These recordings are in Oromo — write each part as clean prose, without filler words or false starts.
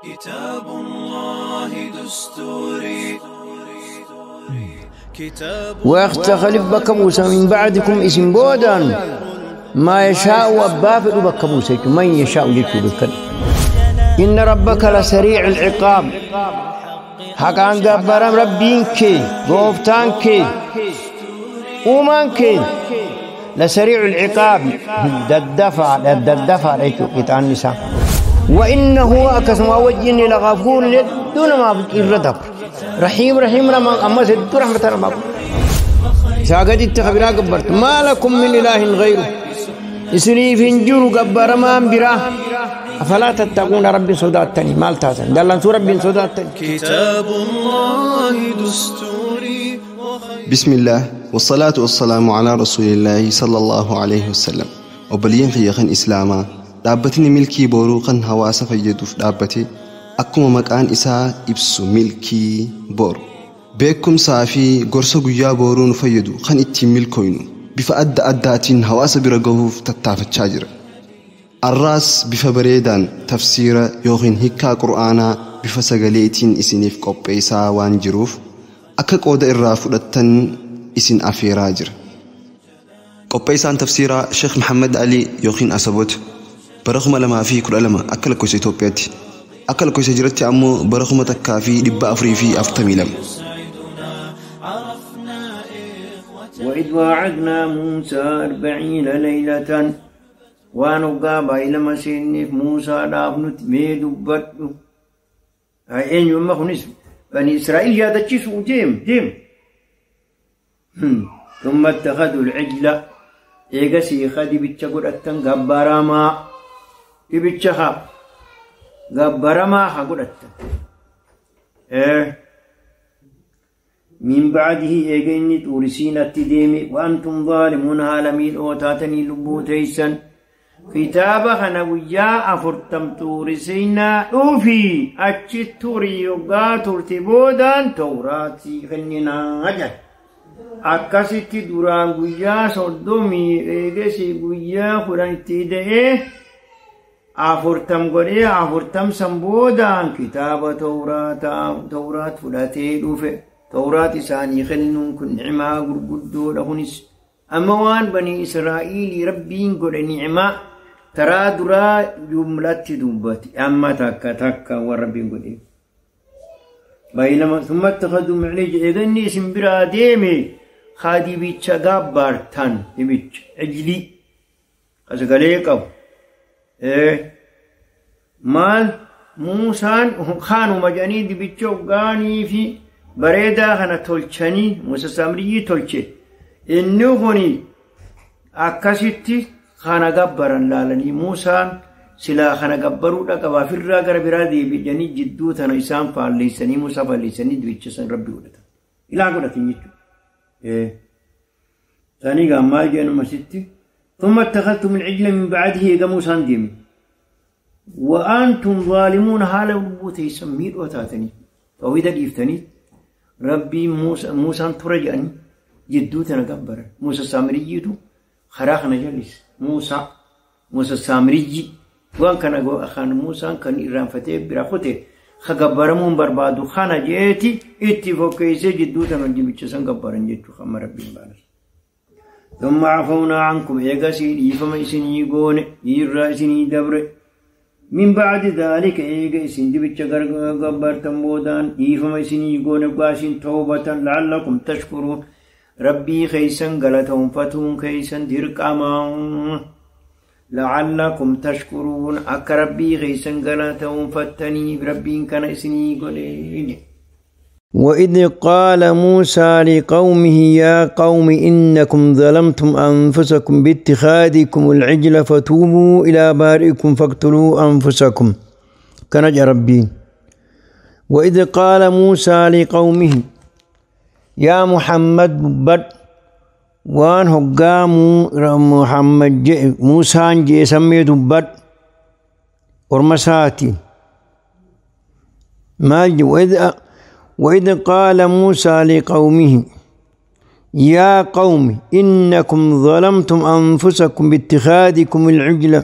كتاب الله دستوري كتاب ويختلف بك موسى من بعدكم اسم بودان ما يشاء وأبافر بك موسى من يشاء يكتب. إن ربك لسريع العقاب حقا غبرم ربينك غوفتانك ومانك لسريع العقاب ددفع ددفع قطع النساء. وإنه أكسم وجهني لغفور دون ما الردب رحيم رحيم رحمة أما سد رحمة رحمة ساقد اتخبرا قبرت ما لكم من إله غيره إسني فنجر قبر ما أنبرا أفلا تتقون رب صداتني مال تاسن دلن سور رب صداتني. كتاب الله دستوري. بسم الله والصلاة والسلام على رسول الله صلى الله عليه وسلم. وبلين خيخن إسلاما dhaabbatni milkii booruu kan hawaasa fayyaduuf dhaabbate akkuma maqaan isaa ibsu milkii boru beekumsaa fi gorsa guyyaa boruu nu fayyadu kan ittiin milkooynu bifa adda addaatiin hawaasa bira gahuuf tattaafachaa jira. Arraas bifa bareedaan tafsiira yookiin hiikkaa qur'aanaa bifa sagaleetiin isiniif qopheessaa waan jiruuf akka qooda irraa fudhattan isin afeeraa jira. Qopheessaan tafsiiraa Sheekh Muhammad Ali yookiin Asaboot bara 2012 akka lakkoofsa Itoophiyaatti akka lakkoofsa jiratti ammoo bara 1442. وإذ واعدنا موسى 40 ليلة ونقاب إلى مسينف موسى دافنت ميدبت أين يوم خنس بني إسرائيل يادتشيسو جيم جيم ثم اتخذوا العجل إيغسي خدي بيتشقر أتن غبراما ibicha gabbaramaa ha godhattan min bacdihi eega inni xuurisiinatti deeme waantum zaalimuun haala miidhoo taatanii lubbuu teeysan kitaaba kana guyyaa 40 xuurisiinaa dhufi achi turii yoggaa turte boodaan tawraatii kenninaa jedhe. Akkasitti duraan guyyaa 30 eegasi guyyaa 10 itti da'ee 40 godhee 40 san boodaan kitaaba tawraat fudhatee dhufe. Tawraat isaanii kennuun kun ni'maa gurguddoodha. Kunis amma waan banii Israa'iilii rabbiin godhe ni'maa taraa duraa jumlatti dubbate amma takka takka waan rabbiin godhe. Baay'inama thumma ittakhaduu miclija eeganni isin biraa deeme dibicha gabbaartan dibicha ijlii sagalee qabu. Maal Muusaan kaanuma jedhanii dibicha hoggaanii fi bareedaa kana tolchanii Muusaa Saamriyyii tolche. Inni kuni akkasitti kana gabbaran laalanii Muusaan silaa kana gabbaruudha qabaa firraa gara biraa deebi'anii jidduu tana isaan faalleessanii Muusaa faalleessanii dibicha san rabbi godhatan. Ilaa godhatan jechuudha. Sanii gaammaa jedhanuma sitti. ثم اتخذتم العجل من بعده إذا موسى ديمي وأنتم ظالمون حال ربوتي سمير وتاتني توحيد ديفتني ربي موسى موسى ترجعني جدو تنكبر موسى السامري خراخنا جلس موسى السامري وان كان خان موسى كان إيران فتي براخته خبرمون بربادو خانا جيتي اتفاقيسه جدو تنجي سنكبرن جدو خم ربي بارس. ثم عفونا عنكم إيغاسي إيفما إسني قون إيرا إسني دبر من بعد ذلك إيغا إسن دبتش غبرتم بودان إيفما إسني قون قاسين توبة لعلكم تشكرون ربي خيسا غلطهم فتون خيسا درقاما لعلكم تشكرون أك ربي خيسا غلطهم فتني ربي كان إسني قون. وإذ قال موسى لقومه يا قوم إنكم ظلمتم أنفسكم باتخاذكم العجل فتوبوا إلى بارئكم فاقتلوا أنفسكم كنج ربي. وإذ قال موسى لقومه يا محمد بد وان هقام محمد جي موسى جي سميت بد ورمساتي ما وإذ قال موسى لقومه يا قوم إنكم ظلمتم أنفسكم باتخاذكم العجل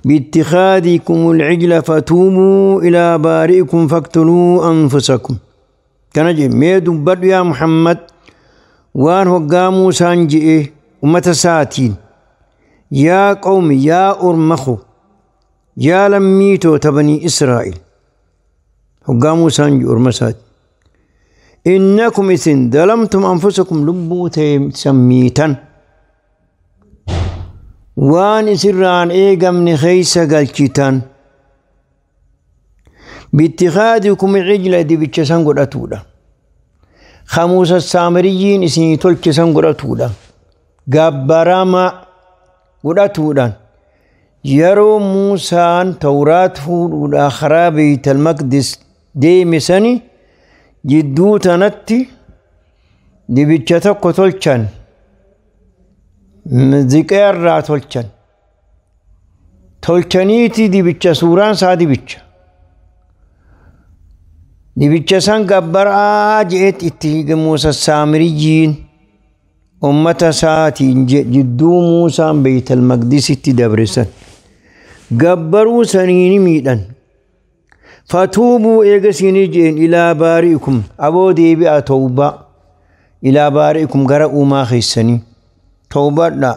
باتخاذكم العجل فتوبوا إلى بارئكم فاقتلوا أنفسكم. Kana jee mee dubbadhu yaa Muhammad, waan hoggaa Muusaan je'e ummata isaatiin: yaa qawmi, yaa orma ko, yaa lammiitoota banii Israa'el. Hoggaa Muusaan je'e orma isaati: إنكم isin ظلمتم أنفسكم lubbuu teessan miitan, waan isirraan eegamne keeysa galchitan, باتخاذكم العجل dibicha san godhatuudha, Muusa Saamiriyyiin isinii tolche san godhatuudha, gabbaramaa godhatuudhaan. Yeroo Muusaan Tawraat fuudhuudhaa karaa Beeytal Maqdis deeme sani jidduu tanatti dibicha tokko tolchan, ziqeerraa tolchan. Tolchaniiti dibicha, suuraan isaa dibicha san gabbaraa je'eet itti Muusa Saamiriyyiin ummata isaatiin jidduu Muusaan Beeytal Maqdisitti dabresan gabbaruu saniini miidhan. فتوبوا eegasiinii jeen إلى بارئكم aboo deebi'a tawbaa إلى بارئكم gara uumaa keessanii tawbadha.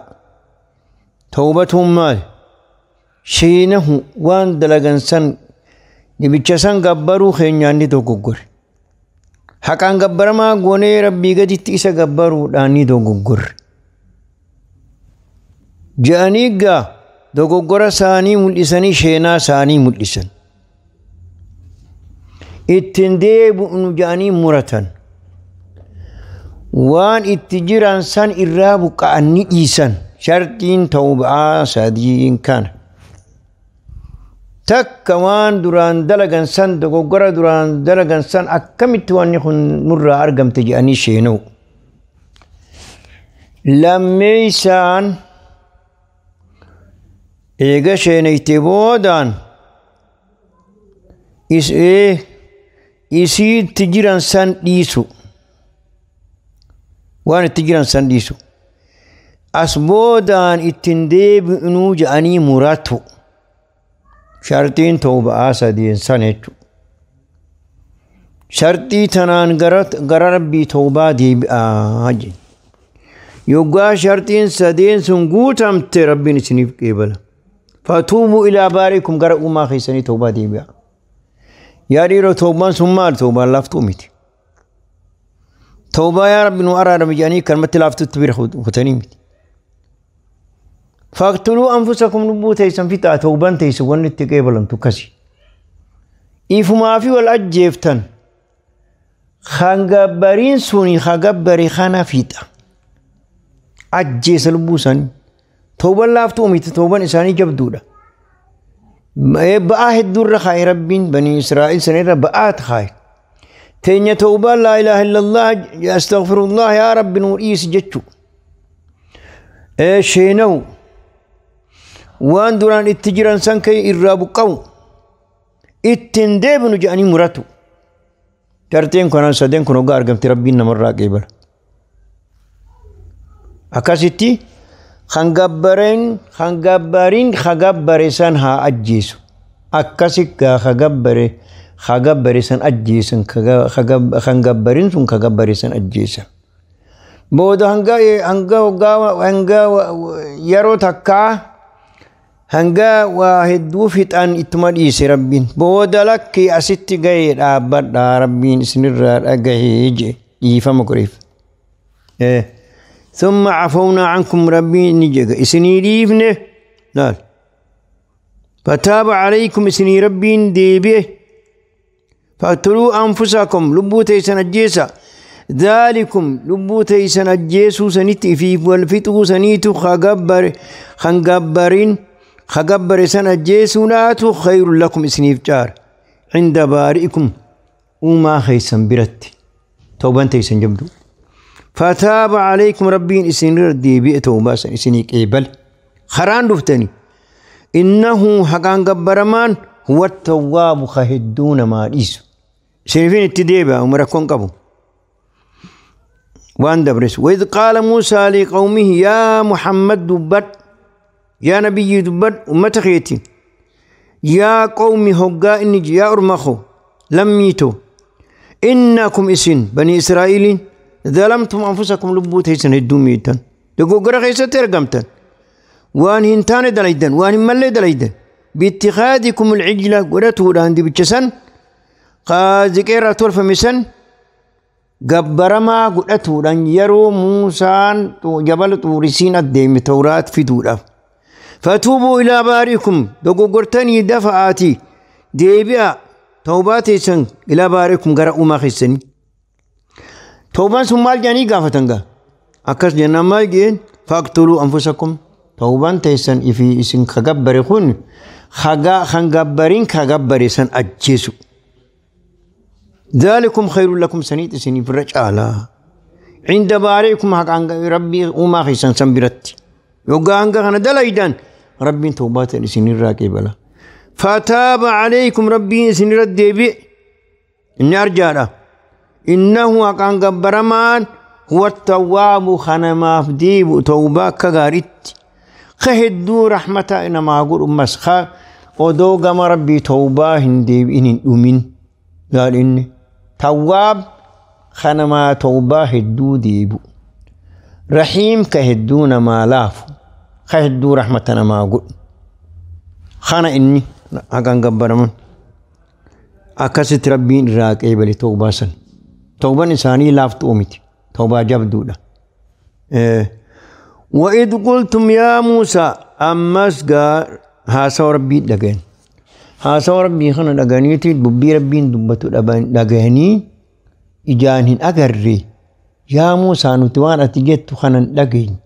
Tawbatuun maal? Sheenahu waan dalagan san, dibicha san gabbaruu keenyaan ni dogoggore, haqaan gabbaramaa goonee Rabbii gaditti isa gabbaruudhaan ni dogoggorre je'anii gaa dogoggora isaanii mul'isanii, sheenaa isaanii mul'isan, ittiin deebi'nu je'anii muratan, waan itti jiran san irraa buqqa'an, ni dhiisan. Shartiin tawba'aa sadiin kana: takka, waan duraan dalagan san, dogoggora duraan dalagan san, akkamitti wanni kun nurraa argamte jedhanii sheena'u. Lammeeysaan, eega sheenayte boodaan isiitti jiran san dhiisu, waan itti jiran san dhiisu, as boodaan ittiin deebi'nuu jedhanii muratu. Shartiin tawba'aa sadeen san jechuudha. Shartii tanaan gara Rabbii tawbaa deebi'aa jedhe. Yoggaa shartiin sadeen sun guutamte Rabbiin isiniif qeebala. فتوبوا إلى بارئكم gara uumaa keessanii tawbaa deebi'a. Yaa dhiiroo, tawbaan sun maal? Tawbaan laaftuu miti. Tawbaa yaa Rabbi nu araarame jedhanii kanumatti laaftutti bira kutanii miti. فاقتلوا أنفسكم lubbuu teessan fixaa. Tawbaan teessan wanni itti qeebalamtu akkasi. Ifumaa fi wal ajjeeftan. Hangabbariin suni hagabbari kana fixa. Ajjeesa lubbuu isaanii. Tawbaan laaftuu miti, tawbaan isaanii jabduudha. Ba'aa hedduurra kaa'e Rabbiin banii Israa'el sanirra ba'aat kaa'e. Teenya tawbaan لا إله إلا الله أستغفر الله yaa Rabbi nuu dhiisi jechuu. Sheena'u waan duraan itti jiran san ka'e irraa buqqa'u, ittiin deebinu jedhanii muratu. Tarteen kanaan sadeen kun hoggaa argamte Rabbiin namarraa qeebala. Akkasitti hangabbariin hagabbare san haa ajjeesu. Akkasi gaa hagabbare san ajjeesan, hangabbarin sun hagabbare san ajjeesan. Booda hanga yeroo takkaa hanga waa hedduu fixan ittuma dhiise Rabbiin. Booda lakkii asitti gahee dhaabbadhaa, Rabbiin isinirraa dhagahee je dhiifama godheef. ثم عفونا عنكم Rabbiin ni jedha isinii dhiifne laal. فتاب عليكم isinii Rabbiin deebi'e. فاقتلوا أنفسكم lubbuu teessan ajjeesa. ذلكم lubbuu teessan ajjeesuu sanitti fi wal fixuu saniitu hangabbarin hagabbare san ajjeesuudhaatu خير لكم isiniif caara عند بارئكم uumaa keessan biratti tawbaan teessan jabdu. فتاب عليكم Rabbiin isinirra deebi'e, tawbaa san isinii qeebale karaan dhuftani. إنه haqaan gabbaramaan هو التواب ka hedduu namaa dhiisu, isiniifin itti deebi'a, umara rakkoon qabu waan dabres. وإذ قال موسى لقومه yaa Muhammad dubbadh, yaa nabiyyi dubbadh ummata keetiin. Yaa qawmi hoggaa inni yaa orma koo lammiito innakum isin bani Israa'iiliin zalamtum anfusakum lubbuu teessan hedduu miitan dogoggora keessatti argamtan waan hin taane dalaydan waan hin mallee dalaydan biittikhaadikum alcijla godhatuudhaan dibicha san qaaziqeerraa tolfame san gabbaramaa godhatuudhaan yeroo Muusaan jabala Xuurisiin adeeme Tawraat fiduudhaaf. Fatuubuu ilaa baariikum dogoggortanii dafa'aatii deebi'a tawbaa teessan ilaa baariikum gara uumaa keessanii. Tawbaan sun maal jedhanii gaafatan gaa? Akkas jennaan maal jeen faqtuluu anfusakum tawbaan teessan ifi isin ka gabbare kun kan gabbariin ka gabbare san ajjeesu. ذلكم خير لكم سنيت سني في الرجالة عند بارئكم حق ربي وما خيسان سنبرت يوغا هنگا خنا دلايدان ربي توبات سني راكبلا فتاب عليكم ربي سني ردي بي إني أرجع إنه حق غبرمان هو التواب خنا ما فديب توبة كغاريت خهدو رحمة إنما أقول أمسخا ودو قام ربي توبة هندي إن أمين قال إني تواب خنما توبة هدو ديبو رحيم كهدونا ما لافو خهدو رحمتنا ما قل خانا إني أكان قبرمن أكست ربين راك إيبالي توبة سن توبة إنساني لافت أمتي توبة جبدو إيه. وإذ قلتم يا موسى أمس قال هاسو ربي لقين haasawa rabbii kana dhaganiiti dubbii rabbiin dubbatu dhagahanii ijaan hin agarre yaa Muusaa nuti waan ati jettu kana hin dhageenye.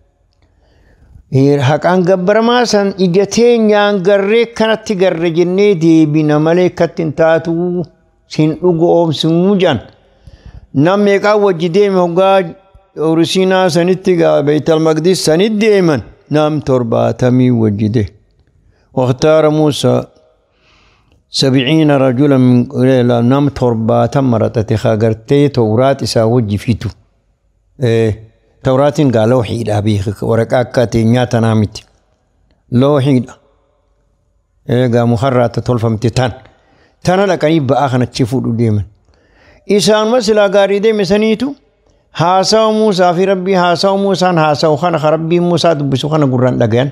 Haqaan gabbaramaa san ija teenyaan garree kanatti garre jennee deebina malee akkatti hin taatu sin dhugu oomsinuu jedhan. Nam meeqaan wajji deeme hoggaa Xuurisiinaa sanitti gaa Beeytal Maqdis sanitti deeman nam 70 wajji deeme. واختار موسى 70 رجلا من نام 70 مرتتي خاغرتي توراة إسا وجي فيتو إيه توراة قال لوحي إلى بيخ ورقة كاتي نياتا نامتي لوحي إيه قال مخرات تولفم تتان تانا لكني بآخنا تشفو ديما إسان مسلا قاري ديما سنيتو هاساو موسى في ربي هاساو موسى هاساو خانا ربي موسى دبسو خانا قران لقيان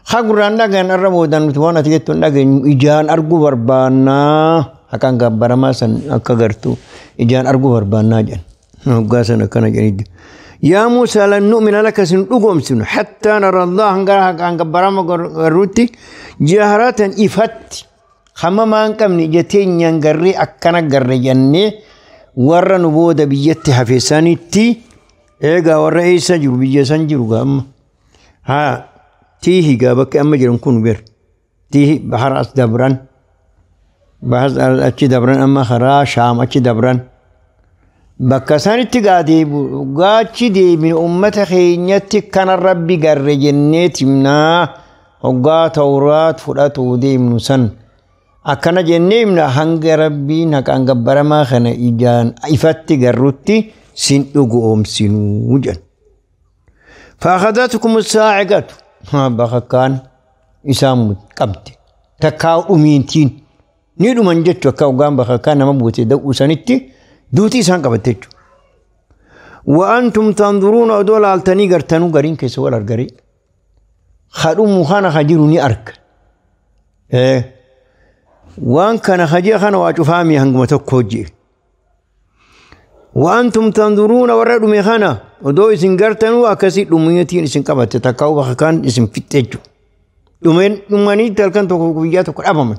خا قران dhagayan irra boodan nuti waan ati jettu hin dhageenyu ijaan arguu barbaannaa haqaan gabbaramaa san akka gartuu ijaan arguu barbaannaa jedhan hoggaa san akkana jedhanii yaa Muusaa lan nu'mina laka sin dhugoomsinu hattaa nara Allah hanga haqaan gabbarama garruutti jaharatan ifatti hamma maan qabne ija teenyaan garree akkana garre jennee warra nu booda biyyatti hafe sanitti eegaa warra eessa jiru biyya san jiru gaa amma haa تيهي قابك أما جرم كون بير تيهي بحر أس دبران بحر أتشي دبران أما خرا شام أتشي دبران بكسان تقادي قاتشي دي من أمة خينيتي كان الرب قر جنيت منا وقا توراة فراتو دي من سن أكنا جنة منا هنگ ربي نك أنگ برما خنا إيجان إفتي قرتي سن أقوم سنوجا فأخذتكم الصاعقة bakakkaan isaan qabde takkaa dhumiintiin ni dhuman jechu akka hoggaan bakakkaan nama buute da'uu sanitti duuti isaan qabatte jechuudha. Wa'antum tanduruuna odoo laaltanii gartanuu gariin keessa wal argaree kadhumu kana ka jiru ni arga. Waan kana hajii kana waa cufaamii hanguma tokko hojii. وأنتم تنظرون warra dhume kana odoo isin gartanuu akkasii dhumiitiin isin qabatte takkaa bakka kaan isin fixxe jechuudha. Dhumeen dhumanii halkan tokko guyyaa tokko dhabaman.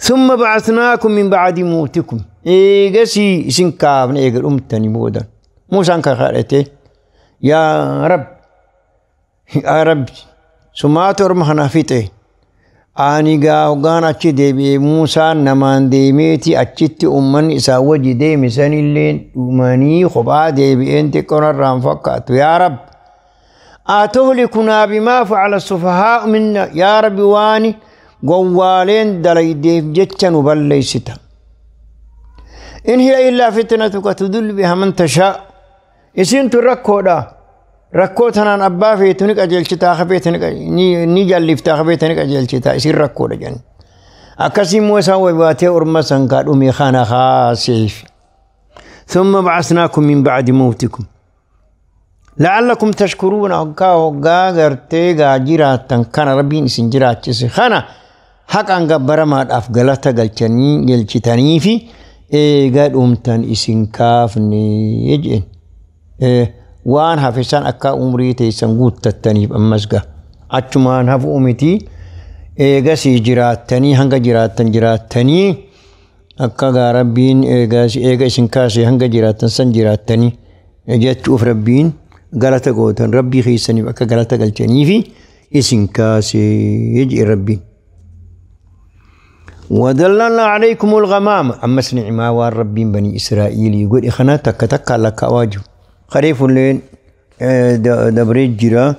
ثم بعثناكم من بعد موتكم eegasii isin kaafne eega dhumtanii booda Muusaan kan kadhate yaa Rabbi yaa Rabbi sumaatu orma kana fixe ani gaa hoggaan achi deebi'ee Muusaan namaan deemeeti achitti uummanni isaa wajji deeme sanillee dhumanii kophaa deebi'een xiqqoon irraan fakkaatu yaa Rabbi atuhlikunaa bimaa facala sufahaa'u minna yaa Rabbi waani gowwaaleen dalaydeef jecha nu balleessita. In hiya illaa fitnatuka tudillu bihaa man tashaa. Isintu rakkoodha. Rakkoo tanaan abbaa feetu ni qajeelchitaa hafeetu ni jalliftaa hafeetu ni qajeelchitaa isin rakkoodha jenna. Akkasii immoo isaan waywaatee orma san kaa dhume kana kaaseef. ثم بعثناكم من بعد موتكم لعلكم تشكرون. هقا هقا غرتي غاجراتن كان ربين اسن جراتشس خنا حقا غبرما داف غلطه غلچني غلچتني في ايغا دومتن اسن كافني يجين waan hafesan akka umrii teessan guuttattaniif ammas ga achumaan hafu miti eegasii jiraattanii hanga jiraattan jiraattanii akka gaa rabbiin eega isin kaasee hanga jiraattan san jiraattanii jechuuf rabbiin galata gootan rabbii keessaniif akka galata galchanii fi isin kaasee jedhe rabbiin. وذللنا عليكم الغمام أمس نعما وان ربين بني إسرائيل يقول إخنا تك تك لك واجب خريف الليل دبريج جرا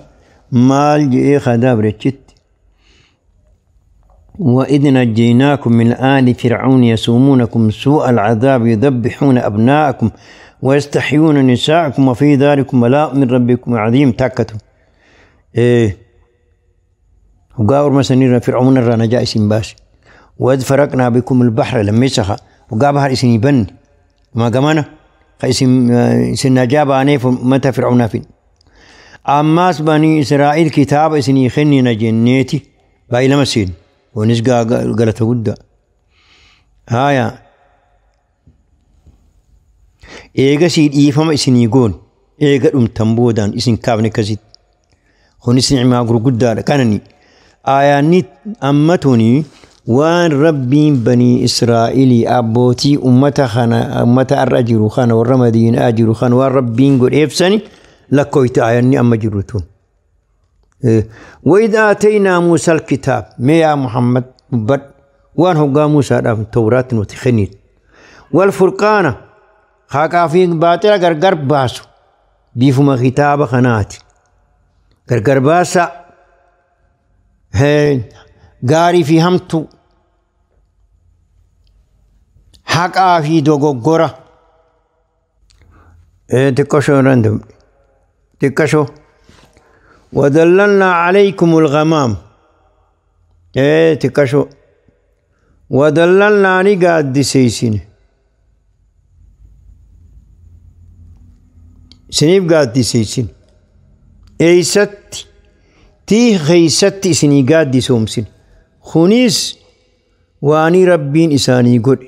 مال جئ خدابريجت. وإذ نجيناكم من آل فرعون يسومونكم سوء العذاب يذبحون أبناءكم ويستحيون نساءكم وفي ذلكم بلاء من ربكم عظيم. تكتوا إيه وقاور مثلا فرعون الرنجاء باش. وإذ فرقنا بكم البحر لما يسخى وقابها إسن يبن ما قمنا إسن نجاب عنيف متى فرعون فين أماس بني إسرائيل كتاب إسن يخني نجنيتي باي لمسين ونسقى قالت قد هايا إيغا سيد إيفهم إسن يقول إيغا أم تنبودان إسن كابني كزيد خونس نعمة قد كانني آياني أمتوني waan rabbiin banii Israa'ilii abbootii ummata kana ummata har'a jiru kana warra Madiinaa jiru kana waan rabbiin godheefsani lakkooyte aayanni amma jiru tun. وإذ آتينا موسى الكتاب ما يا محمد بد وان هو موسى التوراة وتخنيت والفرقان خاكا في باطل غرغر باسو بيفما كتاب خناتي غرغر باسا هي gaarii fi hamtuu haqaa fi dogoggora xiqqashoo irraan dabne xiqqashoo wadallalnaa calaykum alghamaam xiqqashoo wadallalnaa ni gaaddiseysine isiniif gaaddiseysine eeysatti tii keeysatti isinii gaaddisoomsine kunis waanii rabbiin isaanii godhe.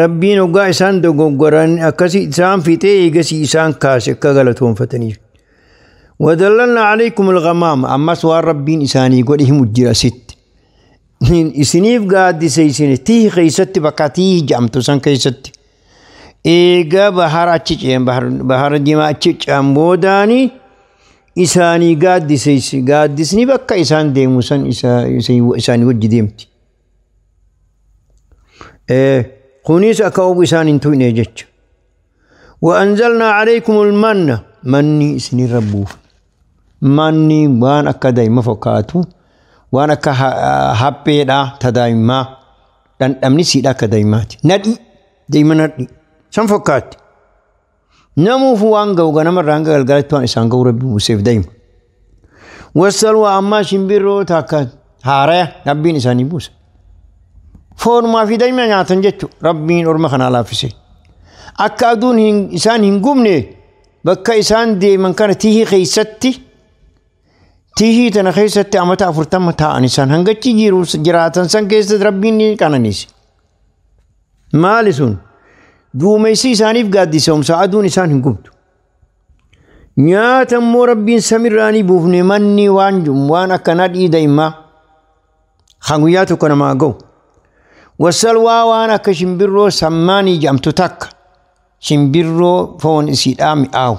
Rabbiin hoggaa isaan dogoggoran akkasii isaan fixee eegasii isaan kaase akka galatoonfataniif. Wadallalna alaykum alghamaam ammas waan rabbiin isaanii godhe himu jira sitti. Isiniif gaaddise isin tii keessatti bakka tii jedhamtu san keessatti. Eega bahara achi ce'an bahara diimaa achi ce'an boodaanii isaanii gaaddise gaaddisni bakka isaan deemu san isaanii wajji deemti. Kunis akka ogu isaan hin tuqne jecha. وأنزلنا عليكم المن manni isinirra buufe. Manni waan akka daa'ima fakkaatu waan akka hapheedhaa ta daa'imaa dhandhamni siidha akka daa'imaati. Nadhi daa'ima nadhi san fakkaatti. Namuuf waan ga'u ganamarraa hanga galgalatti waan isaan ga'u rabbi buuseef daa'ima. Wassalwaa ammaa shimbirroo takka haaraya rabbiin isaanii buusa. Foonumaa fi daa'ima nyaatan jechuudha rabbiin orma kanaa laaffise. Akka aduun isaan hin gubne bakka isaan deeman kana tihii keessatti tihii tana keessatti amata 40 taa'an isaan hangachi jiru jiraatan san keessatti rabbiin ni qananiise. Maali sun? Duumessi isaaniif gaaddisoomsa aduun isaan hin gubdu. Nyaata immoo rabbiin samirraa ni buufne manni waan akka nadhii daa'imaa kan guyyaa tokko namaa ga'u. Wassalwaa waan akka shimbirroo sammaanii jedhamtu takka shimbirroo foon isiidhaa mi'aawu.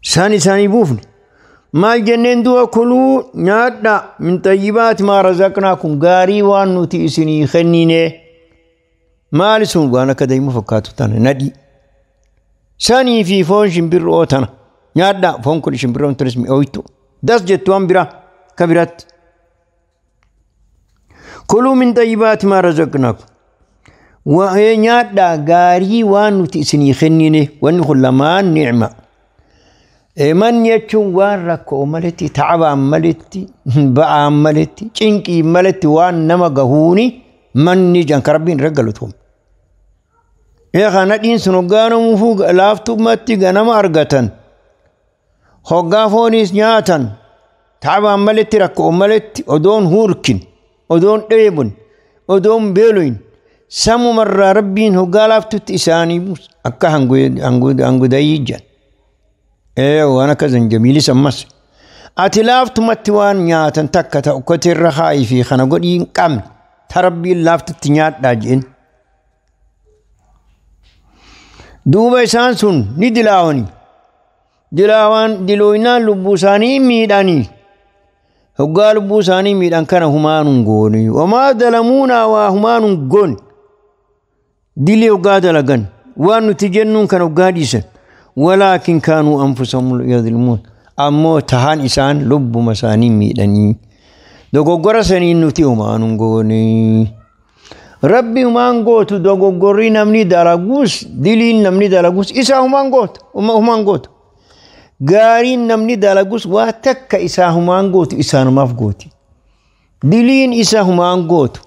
Isaan isaanii buufne. Maal jenneen du'a kuluu nyaadhaa min xayyibaati maa razaqnaakum gaarii waan nuti isinii kennine. Maali sun waan akka daa'ima fakkaatu tana nadhii. Sanii fi foon shimbirroo tana nyaadhaa foon kun shimbirroon tunis mi'ooytu. Das jettu waan biraa ka biraatti. كلوا من طيبات ما رزقناكم Nyaadhaa gaarii waan nuti isinii kennine wanni kun lamaan nicma. Manni jechuun waan rakkoo maletti, ta'abaan maletti, ba'aan maletti, cinqii maletti waan nama gahuuni manni jan ka rabbiin irra galatoom. Kana dhiin sun hoggaa namuufuu laaftumatti ganama argatan. Hoggaa fooniis nyaatan. Ta'abaan maletti, rakkoo maletti, odoon huurkin, odoon dheebun, odoon beeloyin. Samumarraa rabbiin hoggaa laaftutti isaanii buusa. Akka hangudayyii jan. Waan akka zanjabiilis ammas. Ati laaftumatti waan nyaatan takka ta'u koteerra haayii fi kana godhii hin qabne ta rabbiin laaftutti nyaadhaa jeen. Duuba isaan sun ni dilaawani. Dilaawaan dilooynaan lubbuu isaanii miidhanii. Hoggaa lubbuu isaanii miidhan kana humaan hin goone. Wamaa dalamuunaa waa humaan hin goone. Dilii hoggaa dalagan. Waan nuti jennuun kan hoggaa dhiisan. Walaakin kaanuu anfusahum yadlimuun. Ammoo tahaan isaan lubbuma isaanii miidhanii. Dogoggora saniin nuti humaan hin goone. Rabbi humaan gootu dogoggorri namni dalagus, diliin namni dalagus isaa humaan gootu. Humaan gootu. Gaariin namni dalagus waa takka isaa humaan gootu isaanumaaf gooti. Diliin isa humaan gootu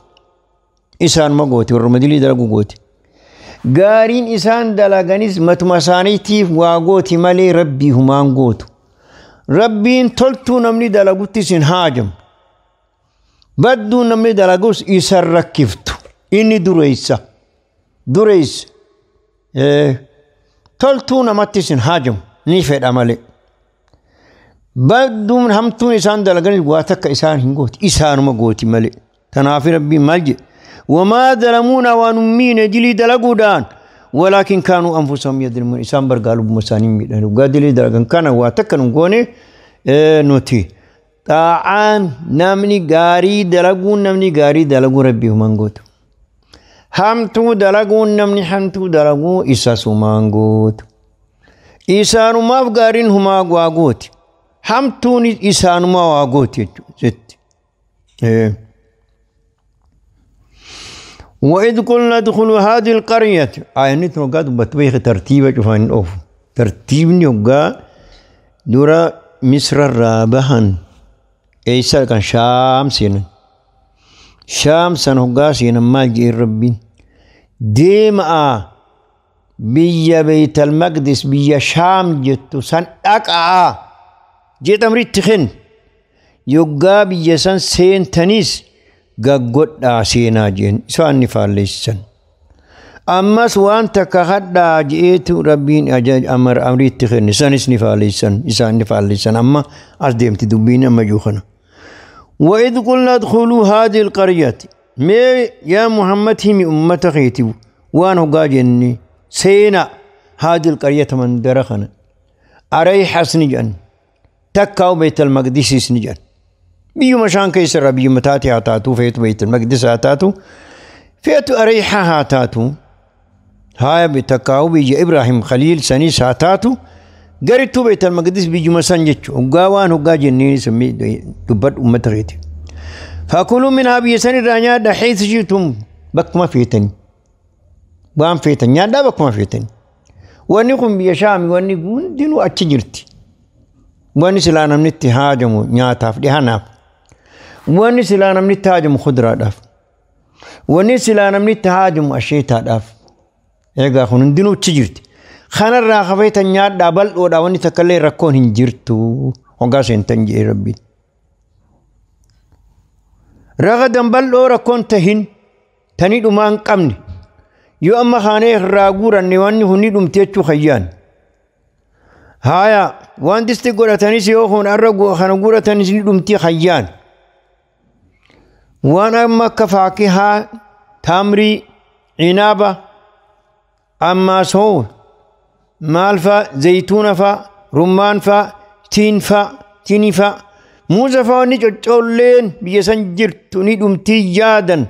isaanuma gooti, warruma dilii dalagu gooti. Gaariin isaan dalaganis matuma isaaniitiif waa gooti malee rabbii humaan gootu. Rabbiin toltuu namni dalagutti isin haajamu. Badduu namni dalagus isa rakkiftu. Inni dureessa. Dureessa. Toltuu namatti isin haajamu ni fedha malee. Badduun hamtuun isaan dalaganis waa takka isaan hin gooti. Isaanuma gooti malee. Kanaaf rabbiin maal jedhe? Wamaa dalamuuna waan ummiine dilii dalaguudhaan. Walaakin kaanuu anfusahum yadlimuun, isaan bargaa lubbuma isaanii miidhan. Dhugaa dilii dalagan kana waa takka nu goone nuti. Xaa'aan namni gaarii dalaguun, namni gaarii dalaguu rabbii humaan gootu. Hamtuu dalaguun, namni hamtuu dalaguu isas humaan gootu. Isaanumaaf gaariin humaa waa gooti. Hamtuun isaanumaa waa gooti jechuudha. وإذ قلنا ادخلوا هذه القرية، آية نتنا قد بتبيخ ترتيبة شوفان أوف ترتيب نيوغا دورا مصر الرابحان إيسا كان شام سينا شام سنهقا سينا ما جي ربي ديما بيا بيت المقدس بيا شام جتو سن أقع جيت أمري تخن يوغا بيا سن سين تنيس gaggodhaa seenaa jeen isaan ni faalleessan. Ammas waan takka hadhaa jeetu rabbiin amriitti kenne sanis ni faalleessan, isaan ni faalleessan. Amma as deemti dubbiin amma jiru kana. وإذ قلنا ادخلوا هذه القرية، ما يا محمد همي أمة خيتي وان هقا جني سينا هذه القرية من درخنا أريح سنجان تكاو بيت المقدس سنجان بيو مشان كيسر بيو متاتي هاتاتو فيتو بيت المقدس هاتاتو فيتو أريحة هاتاتو هاي بتكاو بيجي إبراهيم خليل سنيس هاتاتو قريتو بيت المقدس بيجي مسنجتشو وقاوان وقا جنين سمي دبت أمة غيتي فكلوا منها بيسن رانيا حيث شئتم بكما فيتني وان فيتني يا بكما فيتني واني بيشامي واني دينو أتشجرتي واني سلا namni itti haajamu nyaataaf dhihanaaf, wanni silaa namni itti haajamu kuduraadhaaf, wanni silaa namni itti haajamu asheetaadhaaf. Egaa kun hundinuu achi jirti. Kanarraa hafeetan nyaadhaa bal'oodha, wanni takka illee rakkoon hin jirtu hoggaa seentan jedhee rabbiin. Ragadan bal'oo rakkoon tahin tanii dhumaa hin qabne yoo amma kaanee irraa guuranne wanni hundi dhumte jechuu hayyaan. Haaya, waan disti godhatanis yoo kun arra kana guuratanis ni dhumtii hayyaan. Waan amma akka faakihaa, tamrii, cinaaba, ammaas hoo maal fa'a, zayituuna fa'a, rummaan fa'a, tiin fa'a, tinii fa'a, muuza fa'a, wanni coccolleen biyya san jirtu ni dhumtii yaadan.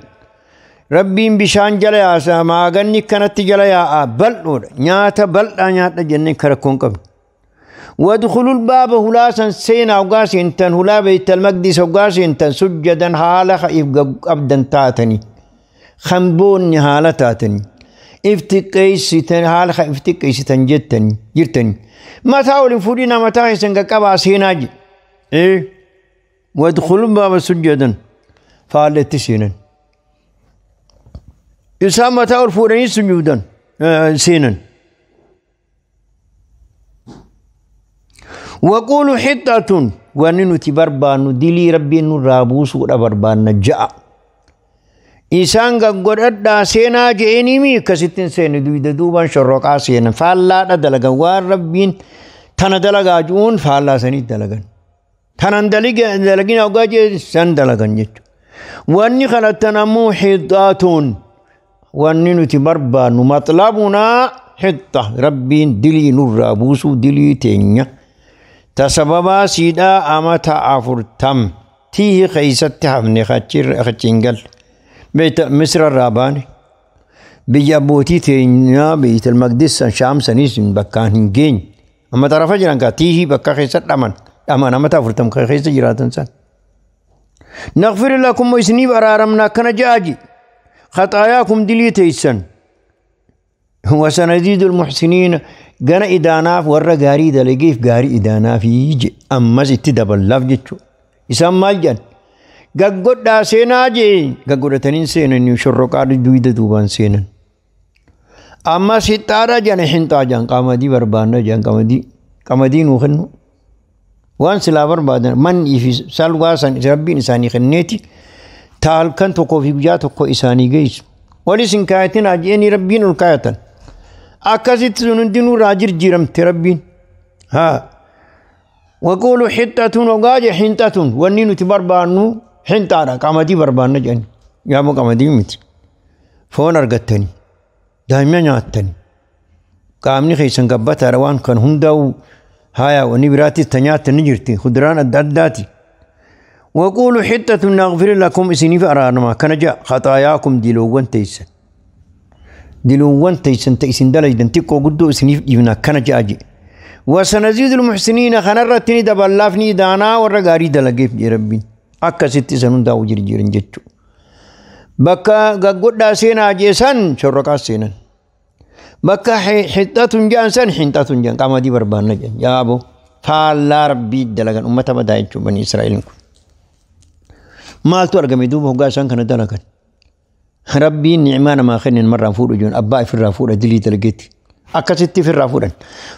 Rabbiin bishaan jala yaasa, maaganni kanatti jala yaa'a, bal'oodha. Nyaata bal'aa nyaadha jennee karakkoon qabnu. وادخلوا الباب هلاسا سينا وقاسين هلا بيت المقدس وقاسين سجدا حالة خيف أبدا تاتني. خنبوني حالتاتني افتقيستن حال افتقيستن جتن جرتن ما تاول فودينا ما تايسن قبا سيناجي ايه وادخلوا باب سجدا فالت سينا يسمى تاول فودني سجودا سينا وقولوا حطة وننتي بربان دلي ربي نرابوس وربان جاء إسان قد سينا جئني مي كستين سين دويد دوبان شرقا سينا فالا دلقا والربين تنا دلقا جون فالا سني دلقا تنا دلقين أوقات سن دلقا جت واني خلتنا مو حطاتون واني نتبربان مطلبنا حطة ربين دلي نرابوس دلي تينيا تسببا سيدا أمتا أفرتم تيه خيست حمني خاتشير بيت مصر الراباني بيجابوتي تينا بيت المقدس شام سنيس بكان هنجين أما تعرف جران كاتيه بكا خيست أمان أمان أما تفرتم خيست جراتن سن نغفر لكم وإسني برارمنا كان جاجي خطاياكم دليتيسن وسنزيد المحسنين جنا إداناف ورا غاري دلقيف غاري إداناف يجي أما زدت دبل لاف جتشو يسمى الجن قد سينا جي قد تنين سينا يشرق على دويدة دوبان سينا أما ستارة جن حنتا جن قامدي بربانا جن قامدي قامدي نوخنو وان سلا بربادن من يفي سلوا سن ربي إنساني خنيتي تال كان تقو في جات تقو إنساني جيش ولسن كايتين أجيني ربي نلقايتن أكازيت سنندينو راجر جيرم تربين ها وقولوا حتة وقاجة حنتة ونينو تبربانو حنتارا قامدي بربانا جن يا مو قامدي مت فون أرجتني دائما نعتني قامني خيسن قبتها روان كان هندو هايا ونبراتي تنيات نجرتي خضران الداداتي وقولوا حتة نغفر لكم إسني فأرانا كان جاء خطاياكم دلوان تيسن دلوان تيسن تيسن دلجدن تكو قدو إسني إبنا كان جاء جي وسنزيد المحسنين خنرتني دبلافني دانا ورقاري دلقيف جي ربي أكا ستي سنون داو جرجيرن جتشو بكا قد سينا جيسان شرقا سينا بكا حتة جان سن حنتة جان قام دي بربان جان يا أبو فالا ربي دلقان أمة بدايتشو بني إسرائيل مالتو أرقمي دوبه قاسان كان دلقان ربي نعمان ما خلني مرة فور جون أبا في الرافور دلي دلقيتي أكستي في الرافور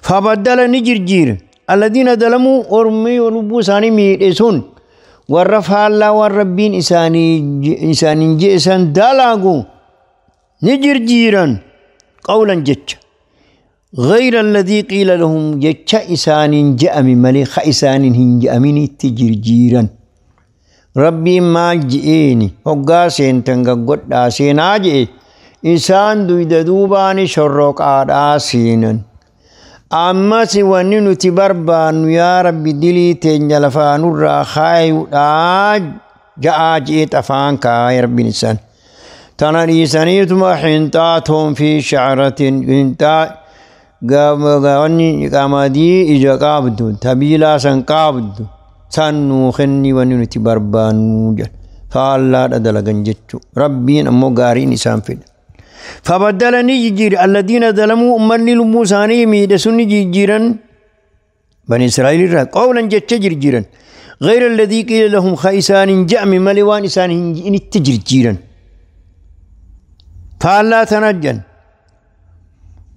فبدل نجرجير الذين ظلموا أرمي ولبو ساني ميرسون والرفع الله والربين إساني إساني جيسان دلاغو نجرجيرا قولا جتش غير الذي قيل لهم جتش إساني جاء من مليخ إساني هنجأ من تجرجيرا ربي ما جئيني هقاسين تنقى قد آجئ إسان دويد دوباني شرق آسينا أما سواني نتبربان يا ربي دلي تنجلفان الرخاي جاء جئت أفان كاي ربي نسان تنا إسانيتما حنتاتهم في شعرة حنتا قامدي إجا قابدو تبيلا سن قابدو سنو خني وننتي بربان فالله دلقن جتشو ربين أمو غارين إسان فيد فبدلني جير الذين ظلموا أمني لموساني ميدسوني جيرا بني إسرائيل قولا جتش جيرا غير الذي قيل لهم خيسان جأم ملوان إسان إن التجر جيرا فلا تنجن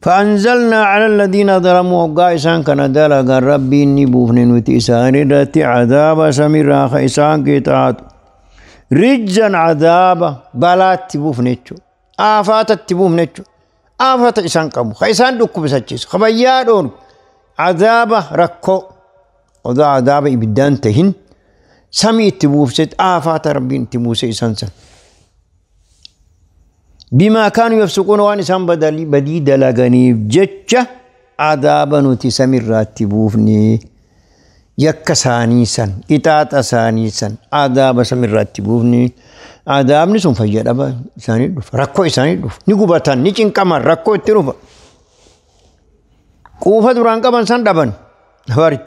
فأنزلنا على الذين ظلموا قائسان كان دلق ربي نبوفن وتئسان رتي عذاب سميرا خيسان كتات رجزا عذاب بلات بوفنتشو آفات تبوفنتشو آفات إسان قبو خيسان دكو بساتشيس خبيادون عذاب ركو وذا عذاب إبدان تهن سمي تبوفست آفات ربي تبوس إسان سن بما كانوا يفسقون وان إسان بدي دلغني جتشة عذابا نتسمي راتبوفني يكساني سن إتات ساني سن عذاب سمي راتبوفني عذاب نسون فجر أبا إساني دوف ركو إساني دوف نقوبتان نيچن كمان ركو تروفا قوفة دوران كمان سن دبن هواري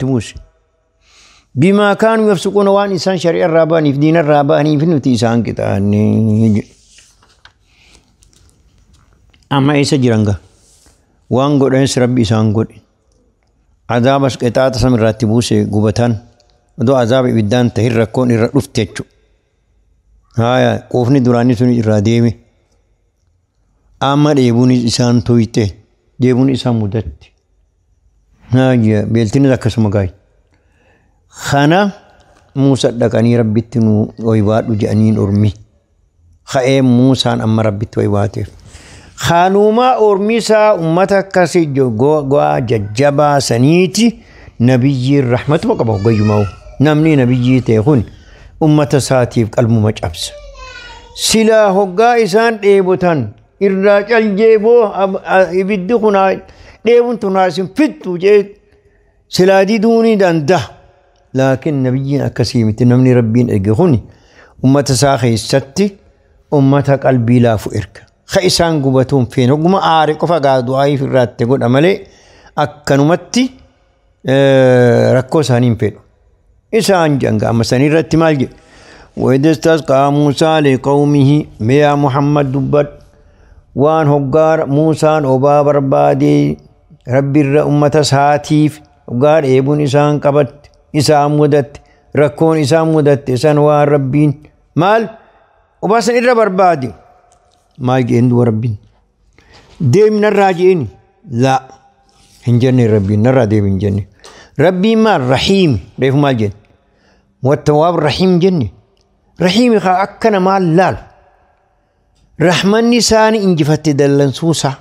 بما كانوا يفسقون وان إسان شريع الراباني في دين الراباني في نتي إسان كتاني. Amma eessa jiran gaa? Waan godhanis Rabbi isaan godhe. Azaabas qixaaxa samirraatti buuse gubatan. Odoo azaaba ibiddaan tahin rakkoon irra dhufte jechuudha. Haaya quufni duraanii sun irraa deeme. Amma dheebuun isaan toyte. Dheebuun isaan mudatte. Haaya beeltinis akkasuma gaayi. Kana Muusa dhaqanii Rabbitti nu waywaadhu jedhaniin ormi. Ka'ee Muusaan amma Rabbitti waywaateef. Kanumaa ormi isaa uummata akkasii go'aa jajjabaa saniiti nabiyyiin rahmatuma qaba hoggayyumaa. Namni nabiyyii ta'e kun uummata isaatiif qalbuma cabsa. Silaa hoggaa isaan dheebotan irraa caljeeboo ibiddi kun dheebuun tun isin fixxu jee silaa diduu ni danda'a. Laakiin nabiyyiin akkasii miti namni Rabbiin erge kun uummata isaa keessatti uummata qalbii laafu erga. Ka isaan gubatuun feene hogguma aare qofa gaa du'aa irraatti godha malee akkanumatti rakkoo isaanii hin fedhu. Isaan janga amma sanii irratti maal jedhu? وإذ استسقى موسى لقومه يا محمد دبت waan hoggaa Muusaan obaa barbaadee Rabbi irra ummata isaatiif hoggaa dheebuun isaan qabatte isaan mudatte rakkoon isaan mudatte isaan waan Rabbiin maal obaa san irra barbaade maal jeen du'a Rabbiin deemi narraa jeeni laa hin jenne Rabbiin narraa deemi hin jenne Rabbiin maal rahiimi reefu maal jenne wattawaab rahiim jenne rahiimi kaa akkana maal laalu rahmanni isaanii injifatte dallansuusaa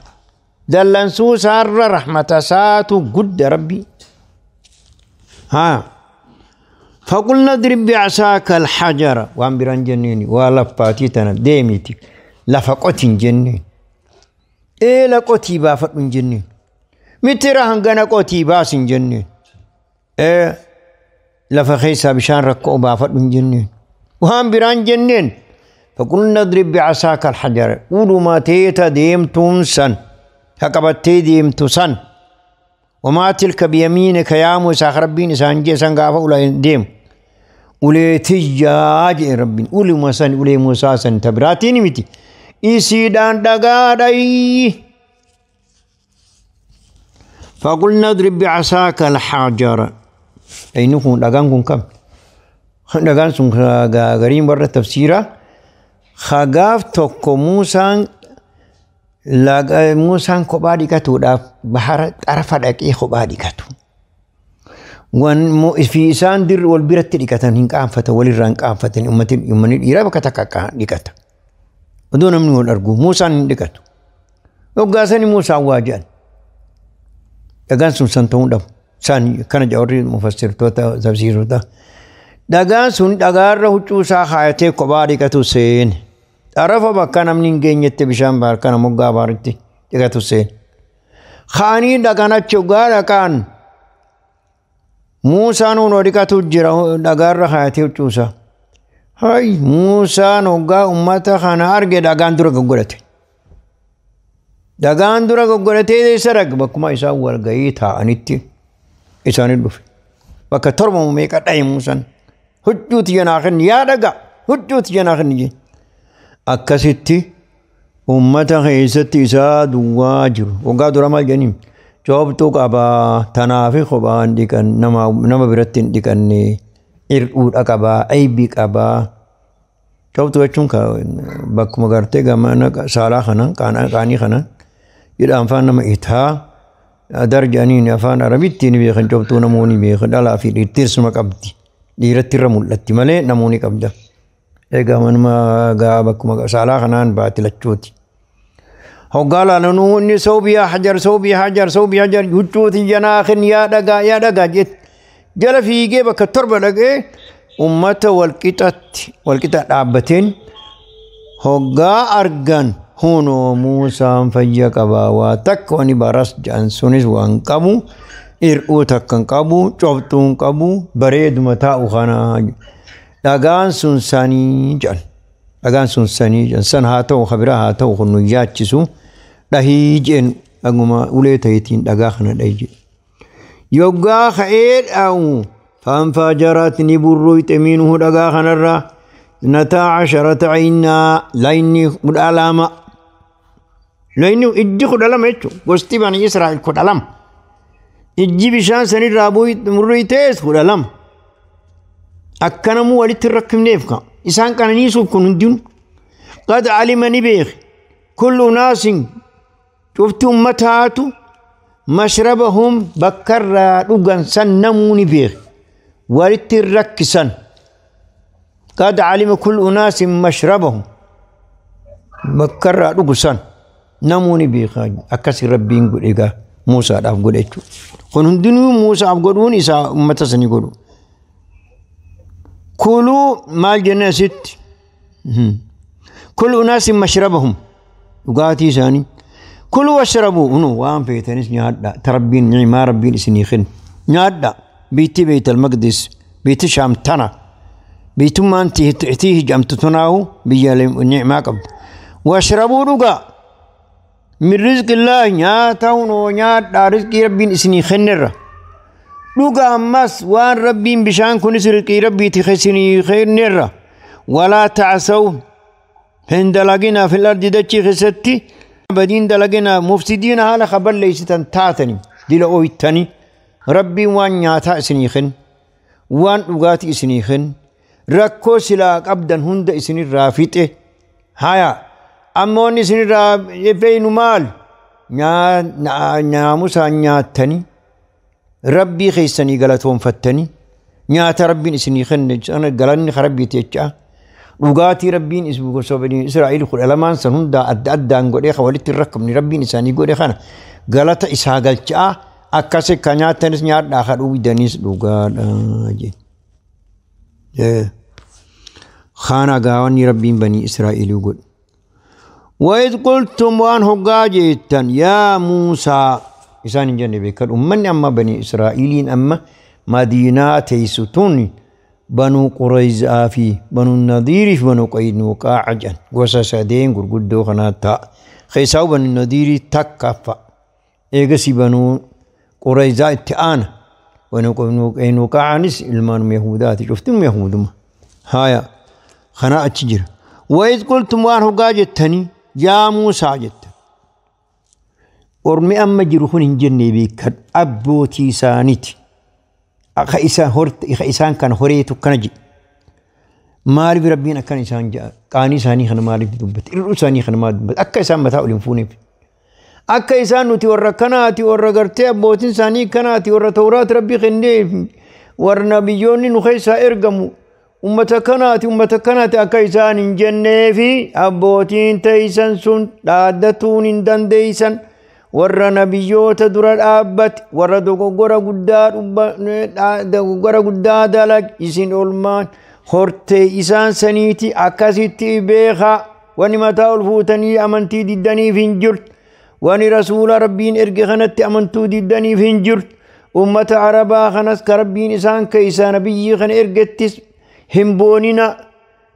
dallansuusaarra rahmata isaatu gudda Rabbi haa فقلنا اضرب بعصاك الحجر وان بران جنيني ولفاتي تنا ديميتي لفقوتي جنين إيه لقوتي بافت من جنين مترا هنغنا قوتي باس جنين إيه لفخيسا بشان ركو بافت من جنين وان بران جنين فقلنا اضرب بعصاك الحجر قولوا ما تيتا ديمتم سن هكبتي ديمتو سن وما تلك بيمينك يا موسى ربين سانجي سنغافا ولا ديم وليتي يا ربين ولي موسى ولي موسى سن تبراتيني متي إسيدان دغاداي فقلنا اضرب بعصاك الحجر أي نكون دغان كم دغان سن غريم بر تفسيره خغاف tokko Muusaan Muusaan kophaa dhiqatuudhaaf bahara xarafa dhaqee kophaa dhiqatu. Fi isaan dirri wal biratti dhiqatan hin qaanfatan walirraa hin qaanfatan uummanni dhiiraa bakka takka dhiqata. Odoo namni wal argu Muusaan hin dhiqatu. Hoggaasani Muusaan waa jedhan. Dhagaan sun san ta'uu dhabu. Isaan kana jawarri mufassirtoota tafsiirota. Dhagaan sun dhagaarra huccuu isaa kaayatee kophaa dhiqatu seene. Xarafa bakka namni hin geenyetti bishaan baar kana moggaa baaritti dhiqatu seene. Kaanii dhaqan achi hoggaa dhaqaan Muusaan hunoo dhiqatu jira dhagaarra kaayatee huccuu isaa. Hay Muusaan hoggaa uummata kana arge dhagaan dura goggodhate. Dhagaan dura goggodhatee eessa dhaqe bakkuma isaan wal ga'ii taa'anitti isaanii dhufe. Bakka torba meeqa dhahe Muusaan. Huccuuti janaa kenni yaa dhagaa huccuuti janaa kenni jee. Akkasitti uummata keessatti isaa duwwaa jiru. Waggaa dura maal jedhaniin coobtuu qabaa tanaafi kophaa hin dhiqan nama biratti hin dhiqanne hir'uudha qabaa aybii qabaa. Coobtuu jechuun bakkuma gartee gamana saalaa kana qaanii kana jedha afaan nama itaa darjaniin afaan arabitti ni beekan coobtuu namoonni beekan dhalaa fi dhiirtirsuma qabdi. Dhiiratti irra mul'atti malee namoonni qabda. Egaa manuma gaa bakkuma saalaa kanaan baati lachuuti. Hoggaa laalanuu inni soobiyaa hajar soobiyaa hajar soobiyaa hajar huccuuti janaa kenni yaa dhagaa jette. Jala fiigee bakka torba dhaqee uummata walqixatti walqixa dhaabbateen hoggaa argan hunoo Muusaan fayya qabaa waa takka wani baras jedhan sunis waan qabu. Hir'uu takka hin qabu, cobxuu hin qabu, bareeduma taa'u kana. Dhagaan sun sanii jedhan. Dhagaan sun sanii jedhan. San haa ta'u, kabiraa haa ta'u kun nu yaachisu. Dhahii jeen dhaguma ulee ta'eetiin dhagaa kana dhahi jedhe. Yoggaa ka'ee dhaa'u fanfajarat ni burruyxe minhu dhagaa kanarraa nataa casharata caynaa layni 12 Loyni ijji 12 jechuudha. Gosti bani Israa'el 12. Ijji bishaan sanirraa murriitees 12. Akkanamuu walitti hin rakkifneef ka. Isaan qananiisuuf kun hundinuu. Qad alima ni beeke. Kullu naasin cufti ummataatu mashrabahum bakkarraa dhugan san namuu ni beeke. Walitti hin rakkisan. Qad alima kullu naasin mashrabahum bakkarraa dhugu san namuu ni beeka. Akkasi Rabbiin godhe egaa Muusaadhaaf godhe jechuudha. Kun hundinuu Muusaaf godhuun isaa ummata sanii godhu. Kuluu maal jenna asitti? Kullu unaasin mashrabahum dhugaatii isaanii. Kuluu washrabuu unu waan feetanis nyaadha. Ta Rabbiin ni'imaa Rabbiin isinii kenne nyaadha. Biitti Beeytal Maqdis biitti Shaam tana biitummaan tii hijamtu tunaahu biyya ni'imaa qabdu. Washrabuu dhugaa. Min rizqillaahi nyaata hunoo nyaadhaa rizqii Rabbiin isinii kennerra. Dhuga ammas waan Rabbiin bishaan kunis rizqii Rabbiiti isinii kennerra. Walaa ta'asaw hin dalaginaa fil ardi dachii keessatti badiin dalaginaa mufsidiina haala kaballeessitan taatanii dila ooytanii Rabbiin waan nyaataa isinii kenne waan dhugaatii isinii kenne rakkoo silaa qabdan hunda isinirraa fixe. Haya amma wanni isinirraa feenu maal? Nyaamusaan nyaattanii Rabbii keessanii galatoonfattanii nyaata Rabbiin isinii kenne galanni Rabbiiti jecha dhugaatii Rabbiin Israa'el 12 san hundaa adda addaan godhee kan walitti hin rakkifne Rabbiin isaanii godhe kana galata isaa galchaa akkasi ka nyaattanis nyaadhaa ka dhugdanis dhugaadha jedhe. Kana gaawanni Rabbiin banii Israa'elii godhe. وإذ قلتم وان هقاجيتا يا موسى إسان جنة بكر أمني أما بني إسرائيلين أما مدينة تيستون بنو قريظة في بنو النضير في بنو قينقاع جن gosa sadeen gurguddoo kanaa ta'a. Keessaa banu Nadiirii takkaffaa. Eegasii banu Qurayzaa itti aana. Banu Qaynuqaacaanis ilmaanuma Yahudaati. Cuftinuma Yahuduma. Haya kanaa achi jira. وإذ قلتم waan hoggaa jettanii yaa Muusaa jettan. Ormi amma jiru kun hin jenne beekan abbootii isaaniiti. Akka isaan kana horeetu akkana jedhe. Maaliif Rabbiin akkana isaan jedha? Qaanii isaanii kana maaliif dubbate? Hir'uu isaanii kana maaliif dubbate? Akka isaan mataa ol hin fuuneef. Akka isaan nuti warra kanaati warra gartee abbootiin isaanii kanaati warra Tawraat Rabbii kenneef warra nabiyyoonni nu keessaa ergamu ummata kanaati akka isaan hin jenneefi abbootiin teeysan sun dhaaddatuun hin dandeeysan warra nabiyyoota dura dhaabbate warra dogoggora guddaa dalag isin olmaan hortee isaan saniiti akkasitti beekaa wani mataa ol fuutanii amantii diddaniif hin jirtu wani rasuula Rabbiin erge kanatti amantuu diddaniif hin jirtu ummata Arabaa kanas ka Rabbiin isaan keeysaa nabiyyii kana ergettis hin boonina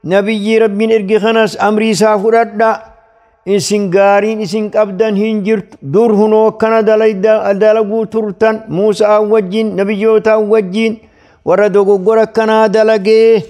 nabiyyii Rabbiin erge kanas amrii isaa fudhadha isin gaariin isin qabdan hin jirtu dur hunoo akkana dalaguu turtan Muusaa wajjin nabiyyootaa wajjin warra dogoggora akkanaa dalagee.